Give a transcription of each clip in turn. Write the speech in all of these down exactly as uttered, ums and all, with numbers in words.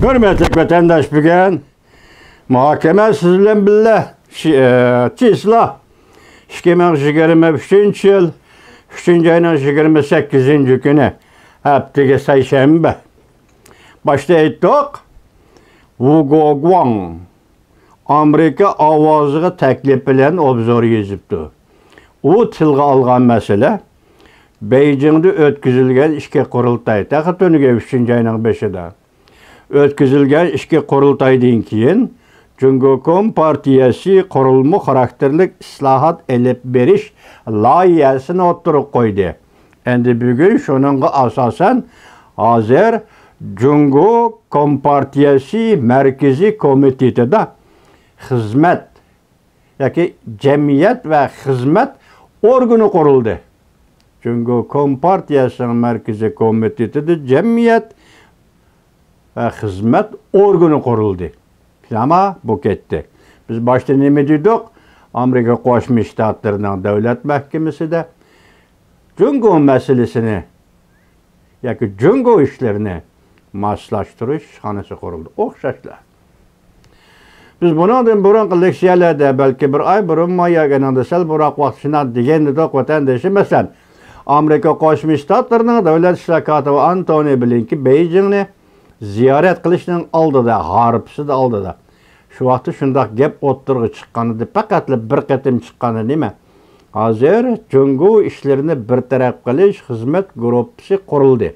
ھۆرمەتلىك ۋەتەنداش، بۈگۈن مۇھاكىمە سىز بىلەن بىللە، شى-، ئە، چىسلا، ئىككى مىڭ يىگىرمە ئۈچىنچى يىل ئۈچىنچى ئاينىڭ يىگىرمە سەككىزىنچى كۈنى، ھەپتىگە سەيشەنبە. باشتا ئېيتتۇق، ۋۇ گوگۇاڭ ئامېرىكا ئاۋازىغا تەكلىپ بىلەن ئوبزور يېزىپتۇ. ئۇ تىلغا ئالغان مەسىلە بېيجىڭدا ئۆتكۈزۈلگەن ئىككى قۇرۇلتاي، تېخى تۈنۈگۈن ئۈچىنچى ئاينىڭ بېشىدا ئۆتكۈزۈلگەن ئىككى قۇرۇلتايدىن كېيىن جۇڭگو كومپارتىيەسى قۇرۇلما خاراكتېرلىك ئىسلاھات ئېلىپ بېرىش لايىھەسىنى ئوتتۇرىغا قويدى. ئەمدى بۈگۈن شۇنىڭغا ئاساسەن، ھازىر جۇڭگو كومپارتىيەسى مەركىزىي كومىتېتىدا خىزمەت ياكى جەمئىيەت ۋە خىزمەت ئورگىنى قۇرۇلدى. جۇڭگو كومپارتىيەسىنىڭ مەركىزىي كومىتېتىدا جەمئىيەت ۋە خىزمەت ئورگىنى قۇرۇلدى. پىلانما بۇ كەتتى. بىز باشتا نېمە دېدۇق؟ ئامېرىكا قوشما شتاتلىرىنىڭ دۆلەت مەھكىمىسىدە جۇڭگو مەسىلىسىنى ياكى جۇڭگو ئىشلىرىنى ماسلاشتۇرۇش ئىشخانىسى قۇرۇلدى. ئوخشاشلا. بىز بۇنىڭدىن بۇرۇنقى لېكسىيەلەردە، بەلكى بىر ئاي بۇرۇنمۇ ياكى ئۇنىڭدىن سەل بۇرۇنراق ۋاقىت شۇنداق دېگەن ئىدۇق، ۋەتەندىشى، مەسىلەن، ئامېرىكا قوشما شتاتلىرىنىڭ دۆلەت ئىشلار كاتىپى ئانتونى بلىنكېن بېيجىڭنى زىيارەت قىلىشنىڭ ئالدىدا، ھارپىسىدا ئالدىدا، شۇ ۋاقىتتا شۇنداق گەپ ئوتتۇرىغا چىققانىدى، پەقەتلا بىر قېتىم چىققانىدى، نېمە؟ ھازىر جۇڭگو ئىشلىرىنى بىر تەرەپ قىلىش خىزمەت گۇرۇپپىسى قۇرۇلدى.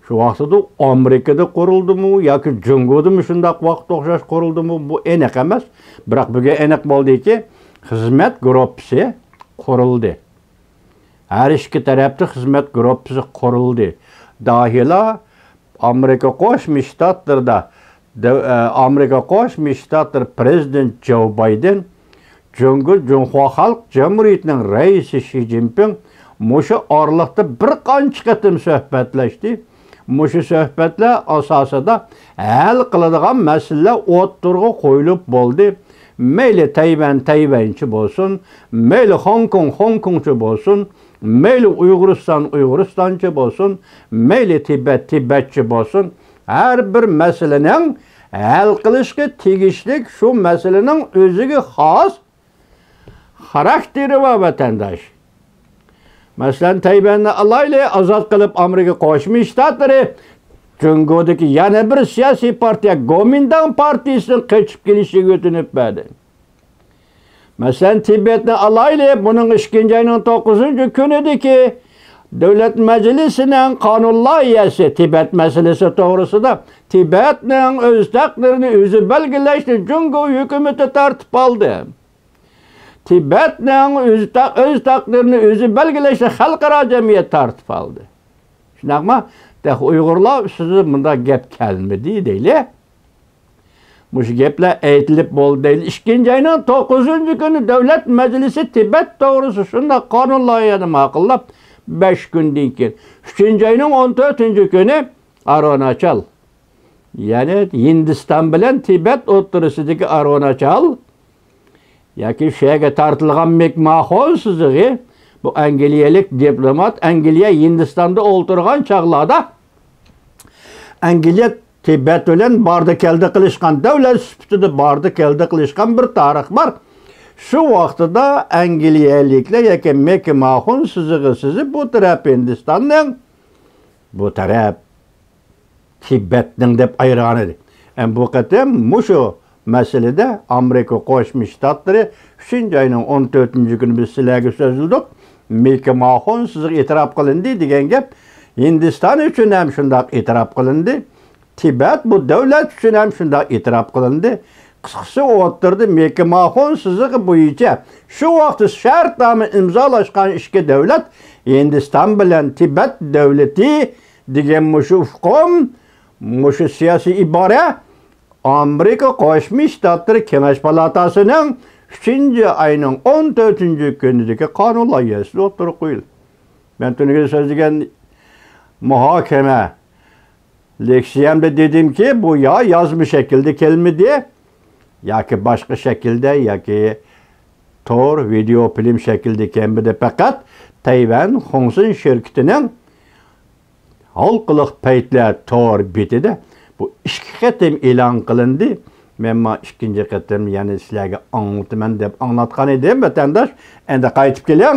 شۇ ۋاقتىدا ئامېرىكىدا قۇرۇلدىمۇ ياكى جۇڭگودىمۇ شۇنداق ۋاقىت ئوخشاش قۇرۇلدىمۇ، بۇ ئېنىق ئەمەس. بىراق بۈگۈن ئېنىق بولدىكى، خىزمەت گۇرۇپپىسى قۇرۇلدى. ھەر ئىككى تەرەپتە خىزمەت گۇرۇپپىسى قۇرۇلدى. داھىيلا ئامېرىكا قوشما شتاتلىرىدا، دەۋ-، ئە، ئامېرىكا قوشما شتاتلىرى پىرېزىدېنت جو بايدېن، جۇڭگو جۇڭخۇا خەلق جۇمھۇرىيىتىنىڭ رەئىسى شى جىنپىڭ مۇشۇ ئارىلىقتا بىر قانچە قېتىم سۆھبەتلەشتى. مۇشۇ سۆھبەتلەر ئاساسىدا ھەل قىلىدىغان مەسىلىلەر ئوتتۇرىغا قويۇلۇپ بولدى. مەيلى تەيۋەن تەيۋەنچە بولسۇن، مەيلى خوڭكوڭ خوڭكوڭچە بولسۇن، مەيلى ئۇيغۇرىستان ئۇيغۇرىستانچە بولسۇن، مەيلى تىبەت تىبەتچە بولسۇن، ھەر بىر مەسىلىنىڭ ھەل قىلىشقا تېگىشلىك، شۇ مەسىلىنىڭ ئۆزىگە خاس خاراكتېرى بار، ۋەتەنداش. مەسىلەن، تەيۋەننى ئالايلى، ئازاد قىلىپ، ئامېرىكا قوشما شتاتلىرى جۇڭگودىكى يەنە بىر سىياسىي پارتىيە، گومىنداڭ پارتىيىسىنىڭ قېچىپ كېلىشىگە ئۆتۈنۈپ بەردى. مەسىلەن، تىبەتنى ئالايلى، بۇنىڭ ئىككىنچى ئاينىڭ توققۇزىنچى كۈنىدىكى دۆلەت مەجلىسىنىڭ قانۇن لايىھەسى، تىبەت مەسىلىسى توغرىسىدا، تىبەتنىڭ ئۆز تەقدىرىنى ئۆزى بەلگىلەشنى جۇڭگو ھۆكۈمىتى تارتىپ ئالدى. تىبەتنىڭ ئۆز تا-، ئۆز تەقدىرىنى ئۆزى بەلگىلەشنى خەلقئارا جەمئىيەت تارتىپ ئالدى. شۇنداقمۇ؟ تېخى ئۇيغۇرلار ئۈستىدە مۇنداق گەپ كەلمىدى دەيلى. مۇشۇ گەپلەر ئېيتىلىپ بولدى دەيلى. ئىككىنچى ئاينىڭ توققۇزىنچى كۈنى دۆلەت مەجلىسى تىبەت توغرىسىدا شۇنداق قانۇن لايىھەنى ماقۇللاپ، بەش كۈندىن كېيىن، ئۈچىنچى ئاينىڭ ئون تۆتىنچى كۈنى ئارۇناچال، يەنى ھىندىستان بىلەن تىبەت ئوتتۇرىسىدىكى ئارۇناچال ياكى شۇ يەرگە تارتىلغان مېكماخون سىزىقى، بۇ ئەنگلىيەلىك دىپلومات، ئەنگلىيە ھىندىستاندا ئولتۇرغان چاغلاردا ئەنگلىيە تىبەت بىلەن باردا كەلدى قىلىشقان، دۆلەت سۈپىتىدە باردا كەلدى قىلىشقان بىر تارىخ بار. شۇ ۋاقتىدا ئەنگلىيەلىكلەر ياكى مېكماخون سىزىقى سىزىپ، بۇ تەرەپ ھىندىستاننىڭ، بۇ تەرەپ تىبەتنىڭ دەپ ئايرىغان ئىدى. ئەمما بۇ قېتىم مۇشۇ مەسىلىدە ئامېرىكا قوشما شتاتلىرى ئۈچىنچى ئاينىڭ ئون تۆتىنچى كۈنى بىز سىلەرگە سۆزلىدۇق. مېكماخون سىزىقى ئېتىراپ قىلىندى دېگەن گەپ ھىندىستان ئۈچۈن ھەم شۇنداق ئېتىراپ قىلىندى. تىبەت بۇ دۆلەت ئۈچۈن ھەم شۇنداق ئېتىراپ قىلىندى. قىسقىسى، ئوتتۇرىدا مېكماخون سىزىقى بويىچە شۇ ۋاقىتتا شەرتنامە ئىمزالاشقان ئىككى دۆلەت، ھىندىستان بىلەن تىبەت دۆلىتى دېگەن مۇشۇ ئۇقۇم، مۇشۇ سىياسىي ئىبارە ئامېرىكا قوشما شتاتلىرى كېڭەش پالاتاسىنىڭ ئۈچىنچى ئاينىڭ ئون تۆتىنچى كۈنىدىكى قانۇن لايىھەسىدە ئوتتۇرىغا قويۇلدى. مەن تۈنۈگۈن سۆزلىگەن مۇھاكىمە لېكسىيەمدە دېدىمكى، بۇ يا يازما شەكىلدە كەلمىدى، ياكى باشقا شەكىلدە، ياكى تور، ۋىدېئو فىلىم شەكلىدە كەلمىدى. پەقەت تەيۋەن خۇڭسىن شىركىتىنىڭ ھالقىلىق پەيتلەر تور بېتىدە بۇ ئىككى قېتىم ئېلان قىلىندى. مەن ما ئىككىنچى قېتىم يەنە سىلەرگە ئاڭلىتىمەن دەپ ئاڭلاتقان ئىدىم، ۋەتەنداش. ئەمدى قايتىپ كېلىڭ.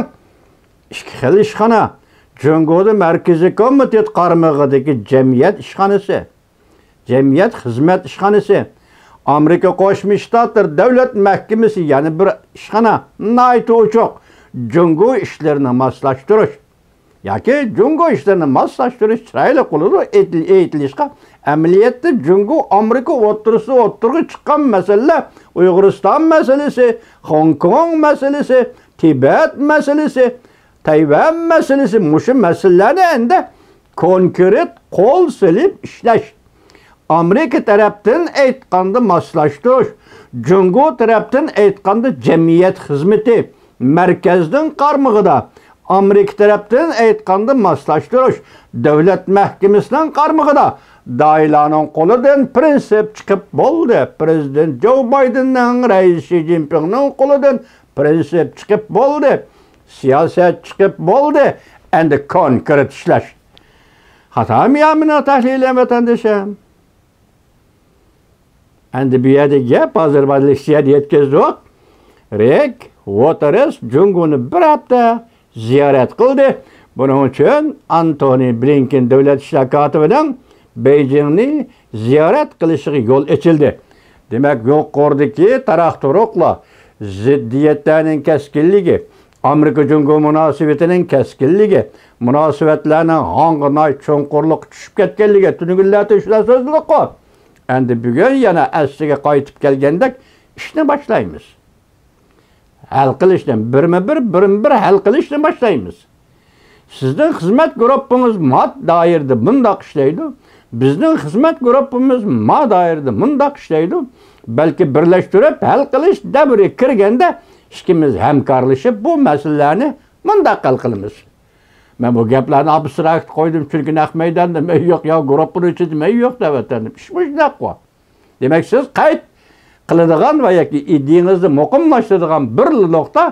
ئىككى خىل ئىشخانا. جۇڭگودا مەركىزىي كومىتېت قارمىقىدىكى جەمئىيەت ئىشخانىسى، جەمئىيەت خىزمەت ئىشخانىسى، ئامېرىكا قوشما شتاتلىرى دۆلەت مەھكىمىسى يەنە بىر ئىشخانا. ناھايىتى ئوچۇق. جۇڭگو ئىشلىرىنى ماسلاشتۇرۇش ياكى جۇڭگو ئىشلىرىنى ماسلاشتۇرۇش چىرايلىق بولىدۇ، ئېيتىل-، ئېيتىلىشقا، ئەمەلىيەتتە جۇڭگو ئامېرىكا ئوتتۇرىسىدا ئوتتۇرىغا چىققان مەسىلىلەر، ئۇيغۇرىستان مەسىلىسى، خوڭكوڭ مەسىلىسى، تىبەت مەسىلىسى، تەيۋەن مەسىلىسى، مۇشۇ مەسىلىلەرنى ئەمدى كونكرېت قول سېلىپ ئىشلەش. ئامېرىكا تەرەپتىن ئېيتقاندا ماسلاشتۇرۇش، جۇڭگو تەرەپتىن ئېيتقاندا جەمئىيەت خىزمىتى، مەركەزنىڭ قارمىقىدا، ئامېرىكا تەرەپتىن ئېيتقاندا ماسلاشتۇرۇش، دۆلەت مەھكىمىسىنىڭ قارمىقىدا، داھىيلارنىڭ قولىدىن پىرىنسىپ چىقىپ بولدى. پىرېزىدېنت جو بايدېننىڭ، رەئىس شى جىنپىڭنىڭ قولىدىن پىرىنسىپ چىقىپ بولدى. سىياسەت چىقىپ بولدى. ئەمدى كونكرېت ئىشلەش. خاتامى يا مېنىڭ تەھلىلىم، ۋەتەندىشىم. ئەمدى بۇ يەردە گەپ ھازىر بار لېكسىيەدە يەتكۈزدۇق. رىك ۋوتېرس جۇڭگونى بىر ھەپتە زىيارەت قىلدى. بۇنىڭ ئۈچۈن ئانتونى بلىنكېن دۆلەت ئىشلار كاتىپىنىڭ بېيجىڭنى زىيارەت قىلىشىغا يول ئېچىلدى. دېمەك، يۇقىرىدىكى تاراق-تۇرۇقلار، زىددىيەتلەرنىڭ كەسكىنلىكى، ئامېرىكا-جۇڭگو مۇناسىۋىتىنىڭ كەسكىنلىكى، مۇناسىۋەتلەرنىڭ ھاڭغا ناھايىتى چوڭقۇرلۇققا چۈشۈپ كەتكەنلىكى، تۈنۈگۈنلەردە شۇلار سۆزلىدۇققۇ. ئەمدى بۈگۈن يەنە ئەسلىگە قايتىپ كەلگەندەك ئىشنى باشلايمىز. ھەل قىلىشنى، بىرمۇ بىر، بىرمۇ بىر ھەل قىلىشنى باشلايمىز. سىزنىڭ خىزمەت گۇرۇپپىڭىز ما دائىرىدە مۇنداق ئىشلەيدۇ، بىزنىڭ خىزمەت گۇرۇپپىمىز ما دائىرىدە مۇنداق ئىشلەيدۇ. بەلكى بىرلەشتۈرۈپ ھەل قىلىش دەۋرى كىرگەندە ئىككىمىز ھەمكارلىشىپ بۇ مەسىلىلەرنى مۇنداق ھەل قىلىمىز. مەن بۇ گەپلەرنى ئابستراكت قويدۇم، چۈنكى نەق مەيداندا مەن يوق، يا گۇرۇپپىنىڭ ئىچىدە مەن يوق دەۋاتىمەن. ئىش مۇشۇنداققۇ. دېمەك، سىز قەيت قىلىدىغان ۋە ياكى ئىدىيىڭىزنى مۇقىملاشتۇرىدىغان بىرلا نۇقتا،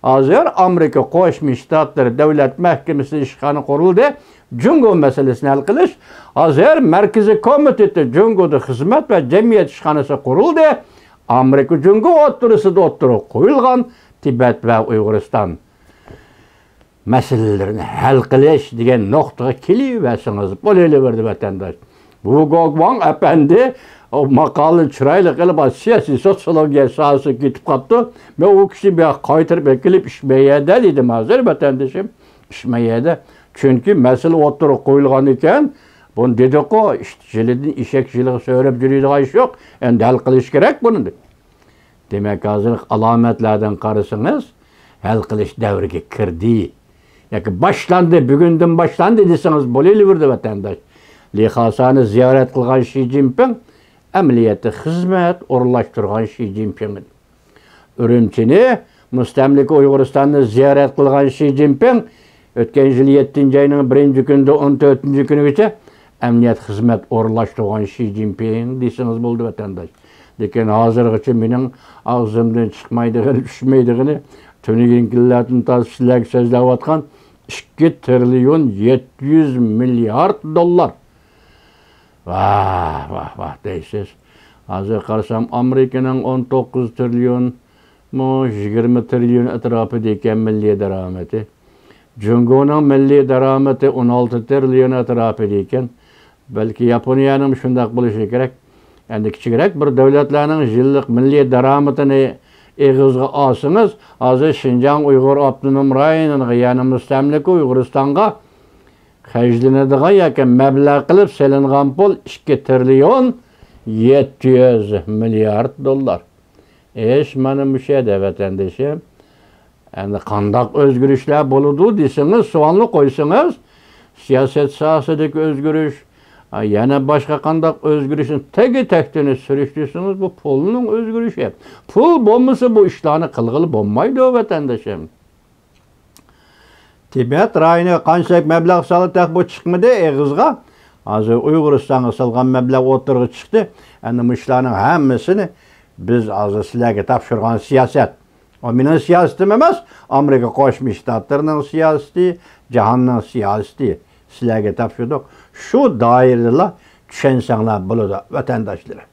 ھازىر ئامېرىكا قوشما شتاتلىرى دۆلەت مەھكىمىسى ئىشخانا قۇرۇلدى، جۇڭگو مەسىلىسىنى ھەل قىلىش. ھازىر مەركىزىي كومىتېتى جۇڭگودا خىزمەت ۋە جەمئىيەت ئىشخانىسى قۇرۇلدى، ئامېرىكا جۇڭگو ئوتتۇرىسىدا ئوتتۇرىغا قويۇلغان تىبەت ۋە ئۇيغۇرىستان مەسىلىلىرىنى ھەل قىلىش دېگەن نۇقتىغا كېلىۋەرسىڭىز بولۇۋېرىدۇ، ۋەتەنداش. ۋۇ گوگۋاڭ ئەپەندى ماقالىنى چىرايلىق ئېلىپ، سىياسىي سوتسىيولوگىيە ساھەسىگە كېتىپ قاپتۇ. مەن ئۇ كىشىنى بۇ ياققا قايتۇرۇپ ئەكېلىپ، ئىش مەيەردە دېدىم. ھازىر، ۋەتەندىشىم، ئىش مەيەردە. چۈنكى مەسىلە ئوتتۇرىغا قويۇلغان ئىكەن، بۇنى دېدۇققۇ، ئىشتى جىلىدىن ئېشەك جىلىغا سۆرەپ يۈرىدىغان ئىش يوق. ئەمدى ھەل قىلىش كېرەك بۇنى. دېمەك، ھازىرقى ئالامەتلەردىن قارىسىڭىز، ھەل قىلىش دەۋرىگە كىردى ياكى باشلاندى، بۈگۈندىن باشلاندى دېسىڭىز بولۇۋېرىدۇ، ۋەتەنداش. لى خاسانى زىيارەت قىلغان شى جىنپىڭ ئەمەلىيەتتە خىزمەت ئورۇنلاشتۇرغان شى جىنپىڭ ئىدى. ئۈرۈمچىنى، مۇستەملىكە ئۇيغۇرىستاننى زىيارەت قىلغان شى جىنپىڭ ئۆتكەن يىل يەتتىنچى ئاينىڭ بىرىنچى كۈنىدىن ئون تۆتىنچى كۈنىگىچە ئەمەلىيەت خىزمەت ئورۇنلاشتۇرغان شى جىنپىڭ دېسىڭىز بولىدۇ، ۋەتەنداش. لېكىن ھازىرغىچە مېنىڭ ئاغزىمدىن چىقمايدىغىنى، چۈشمەيدىغىنى، تۈنۈگۈنكى كۈنلەردىن تارتىپ سىلەرگە سۆزلەۋاتقان ئىككى تىرىليون يەتتە يۈز مىليارد دوللار. ۋاھ، ۋاھ، ۋاھ دەيسىز. ھازىر قارىسام، ئامېرىكىنىڭ ئون توققۇز تىرىليون مۇ، يىگىرمە تىرىليون ئەتراپىدا ئىكەن مىللىي دارامىتى. جۇڭگونىڭ مىللىي دارامىتى ئون ئالتە تىرىليون ئەتراپىدا ئىكەن. بەلكى ياپونىيەنىڭ شۇنداق بولۇشى كېرەك. ئەمدى كىچىكرەك بىر دۆلەتلەرنىڭ يىللىق مىللىي دارامىتىنى ئېغىزغا ئالسىڭىز، ھازىر شىنجاڭ ئۇيغۇر ئاپتونوم رايونىغا، يەنى مۇستەملىكە ئۇيغۇرىستانغا خەجلىنىدىغان ياكى مەبلەغ قىلىپ سېلىنغان پۇل ئىككى تىرىليون يەتتە يۈز مىليارد دوللار. ئىش مانا مۇشۇ يەردە، ۋەتەندىشىم. ئەمدى قانداق ئۆزگىرىشلەر بولىدۇ دېسىڭىز، سوئالنى قويسىڭىز، سىياسەت ساھەسىدىكى ئۆزگىرىش، يەنە باشقا قانداق ئۆزگىرىشنى تەگى تەكتىنى سۈرۈشتۈرسىڭىز، بۇ پۇلنىڭ ئۆزگىرىشى. پۇل بولمىسا، بۇ ئىشلارنى قىلغىلى بولمايدۇ، ۋەتەندىشىم. تىبەت رايونىغا قانچىلىك مەبلەغ سالدى، تېخى بۇ چىقمىدى ئېغىزغا. ھازىر ئۇيغۇرىستانغا سالغان مەبلەغ ئوتتۇرىغا چىقتى. ئەمدى مۇشۇلارنىڭ ھەممىسىنى بىز ھازىر سىلەرگە تاپشۇرغان سىياسەت. ئۇ مېنىڭ سىياسىتىم ئەمەس، ئامېرىكا قوشما شتاتلىرىنىڭ سىياسىتى، جاھاننىڭ سىياسىتى. سىلەرگە تاپشۇردۇق. شۇ دائىرىدىلا چۈشەنسەڭلار بولىدۇ، ۋەتەنداشلىرىم.